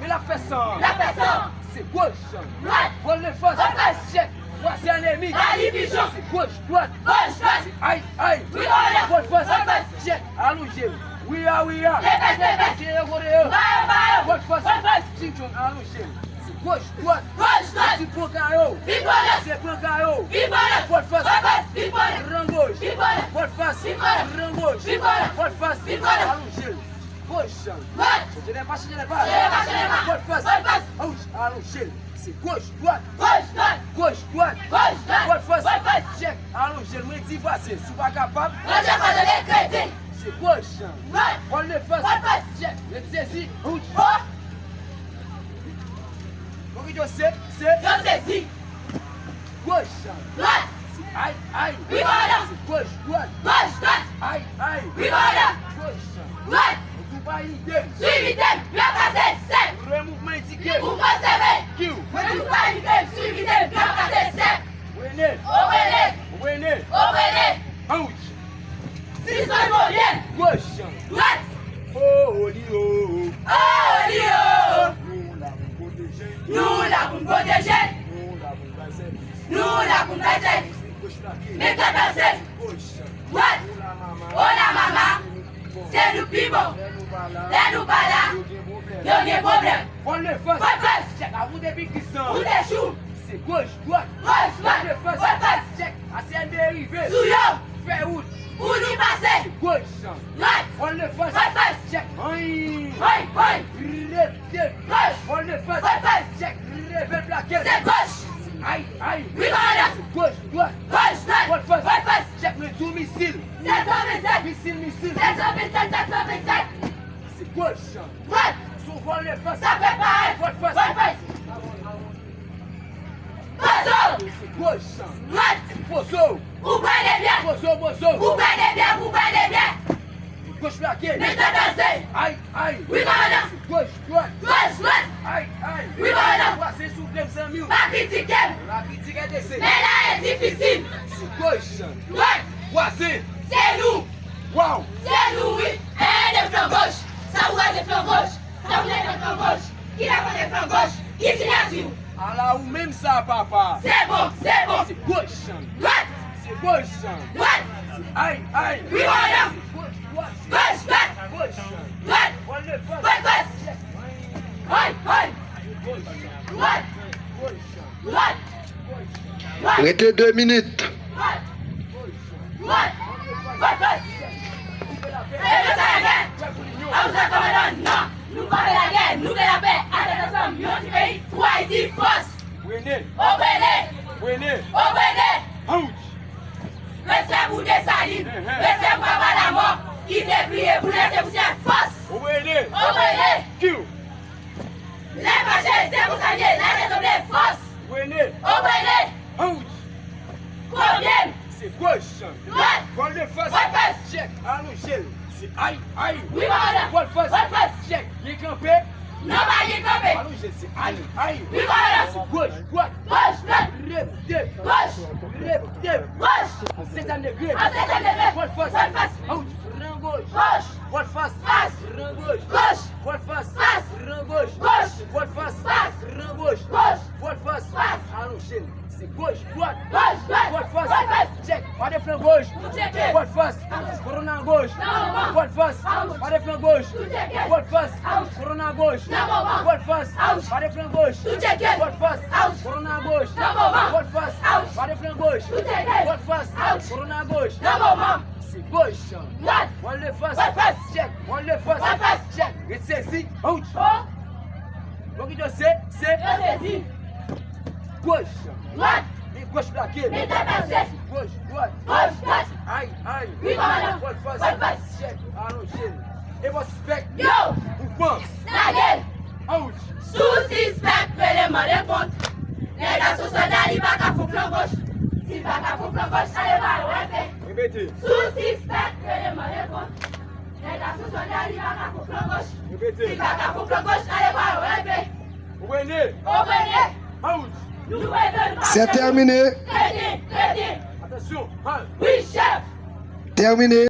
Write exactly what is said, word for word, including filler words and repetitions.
L ap fè san. L ap fè san. Se goch. Dwat. Vòlfès. Vòlfès. Chèk. Vwase anemi. Rali pijon. Se goch, dwat. Goch, dwat. Se ay, ay. Wi, kòmandè. Vòlfès. Vòlfès. Chèk. Alonje l. Wi a, wi a. Depès, depès. Kote yo, kote yo. Ba yo, ba yo. Vòlfès. Vòlfès. Jim Jones, alonje l. Se goch, dwat. Goch, dwat. Se pran kayo. Wi, kòmandè. Se pran kayo. Wi, kòmandè. Vòlfès. Vòlfès. Wi, kòmandè. Pran goch. Wi, kòmandè. Vòlfès. Wi, kòmandè. Pran goch. Wi, kòmandè. Vòlfès. Wi, kòmandè. Alonje l. Goch. Dwat. Chanje pa, chanje pa. Chanje pa, chanje pa. Vòlfès. Vòlfès. Ouch, alonje l. Se goch, dwat. Goch, dwat. Goch, dwat. Goch, dwat. Vòlfès. Vòlfès. Chèk, alonje l. Mwen di vwazen, si w pa kapab. Ranje kò w tande kreten. Se goch. Dwat. Vòlfès. Vòlfès. Chèk, ret sezi. Ouch. O. Bon, ki yo se, se. Yo sezi. Goch. Dwat. Ay, ay. Wi, kòmandè. Goch, dwat. Goch, dwat. Ay, ay. Wi, kòmandè. Goch. Dwat. Sou pa imite m. Sou imite m. Yo pase sèk. Lè mouvman endike. Ou konn sève. Kiw. Mwen di sou pa imite m. Sou imite m. Yo pase sèk. Wene. O wene. Wene. O wene. Ouch. Sispann mòde m. Goch. Dwat. O, o, li, o. O, o, li, o. Nou la pou n pwoteje. Nou la pou n pwoteje. Nou la pou n bay sèvis. Nou la pou n bay sèvis. Goch la ke. Men dwat pase. Goch. Dwat. O la mama. O la mama. Se nou pi bon. Lè nou pa la. Lè nou pa la. Yo gen pwoblèm. Yo gen pwoblèm. Vòlfès. Vòlfès. Chèk la, ou depi ki san. Ou te chou. Se goch, dwat. Goch, dwat. Vòlfès. Vòlfès. Chèk. A C N B rive. Sou yo. Fè wout. Pou nou pase. Goch. Dwat. Vòlfès. Vòlfès. Chèk. Ay. Ay, ay. Rete. Goch. Vòlfès. Vòlfès. Chèk. Leve plake. Se goch. Ay, ay. Wi, kòmandè. Goch, dwat. Goch, dwat. Vòlfès. Vòlfès. Chèk, mwen di w misil. Sèt san vennsèt. Misil, misil. Sèt san vennsèt, sèt san vennsèt. Se goch. Dwat. Sou vòlfès. Sa fè parèt. Vòlfès. Vòlfès. Pozo. Goch. Dwat. Pozo. Ou pran de byen. Pozo, pozo. Ou pran de byen, ou pran de byen. Goch plake. Men dwat pase. Ay, ay. Wi, kòmandè. Goch, dwat. Goch, dwat. Ay, ay. Wi, kòmandè. Vwase soufle m, zanmi w. Pa kritike m. Pa kritike, dese. Men la e difisil. Sou goch. Dwat. Vwase. Se nou. Waw. Se nou, wi. E de flan goch. Sa pou raze flan goch. Sa pou leve flan goch. Ki la konte flan goch? Ki siyati w? Ala ou menm sa, papa. Se bon, se bon. Se goch. Dwat. Se goch. Dwat. Ay, ay. Wi, kòmandè. Goch, dwat. Goch, dwat. Goch. Dwat. Vòlfès. Ay, ay. Dwat. Dwat. Dwat. Rete de minit. Dwat. Dwat. Vòlfès. Epi sa lagè. Avèk sa kòmandan, non. Nou pa vle lagè, nou vle lapè. Atèt ansanm, yon ti peyi pou Ayiti, fòs. Wene. Obwene. Wene. Obwene. Ouch. Respè pou Desalin. Ehè. Respè pou Papa Lamò. Ki te kriye pou lese pousyè, fòs. Obwene. Obwene. Kiw. Lè fache, se konsa l ye. Lè desanble, fòs. Wene. Obwene. Ouch. Konbyen? Se goch. Dwat. Vòlfès. Vòlfès. Chèk. Alonje l. Se ay, ay. Wi, kòmandan. Vòlfès. Vòlfès. Chèk. Gen kanpe. Non, pa gen kanpe. Alonje l. Se ay, ay. Wi, kòmandan. Se goch, dwat. Goch, dwat. Repete. Goch. Repete. Goch. An sèt san degre. An sèt san degre. Vòlfès. Vòlfès. Ouch. Flan goch. Goch. Vòlfès. Fas. Flan goch. Goch. Vòlfès. Fas. Flan goch. Goch. Vòlfès. Fas. Flan goch. Goch. Vòlfès. Fas. Alonje l. Se goch, dwat. Goch, dwat. Vòlfès. Vòlfès. Chèk. Pa de flan goch. Nou tcheke. Vòlfès. Kòdonn a goch. Nan moman. Vòlfès. Pa de flan goch. Nou tcheke. Vòlfès. Kòdonn a goch. Nan moman. Vòlfès. Pa de flan goch. Nou tcheke. Vòlfès. Kòdonn a goch. Nan moman. Vòlfès. Pa de flan goch. Nou tcheke. Vòlfès. Kòdonn a goch. Nan moman. Se goch. Dwat. Vòlfès. Vòlfès. Chèk. Vòlfès. Vòlfès. Chèk. Ret sezi. Ouch. O. Bon, ki yo se, se. Yo sezi. Goch. Dwat. Men goch plake. Men dwat pase. Goch, dwat. Goch, dwat. Ay, ay. Wi, kòmandan. Vòlfès. Vòlfès. Chèk. Alonje l. E bò sispèk. Yo. Mouvman. Lage l. Ouch. Si w sispèk, rele mande kont. Nèg la se yon sòlda, li pa ka fè flan goch. Si l pa ka fè flan goch, ale ba yo enpe. Repete. Si w sispèk, rele mande kont. Nèg la se yon sòlda, li pa ka fè flan goch. Repete. Si l pa ka fè flan goch, ale ba yo enpe. Ou prene. Ou prene. Ouch. Nou prene, nou pa... C'est terminé. Rete, rete. Atansyon, al. Wi, chèf. Terminé.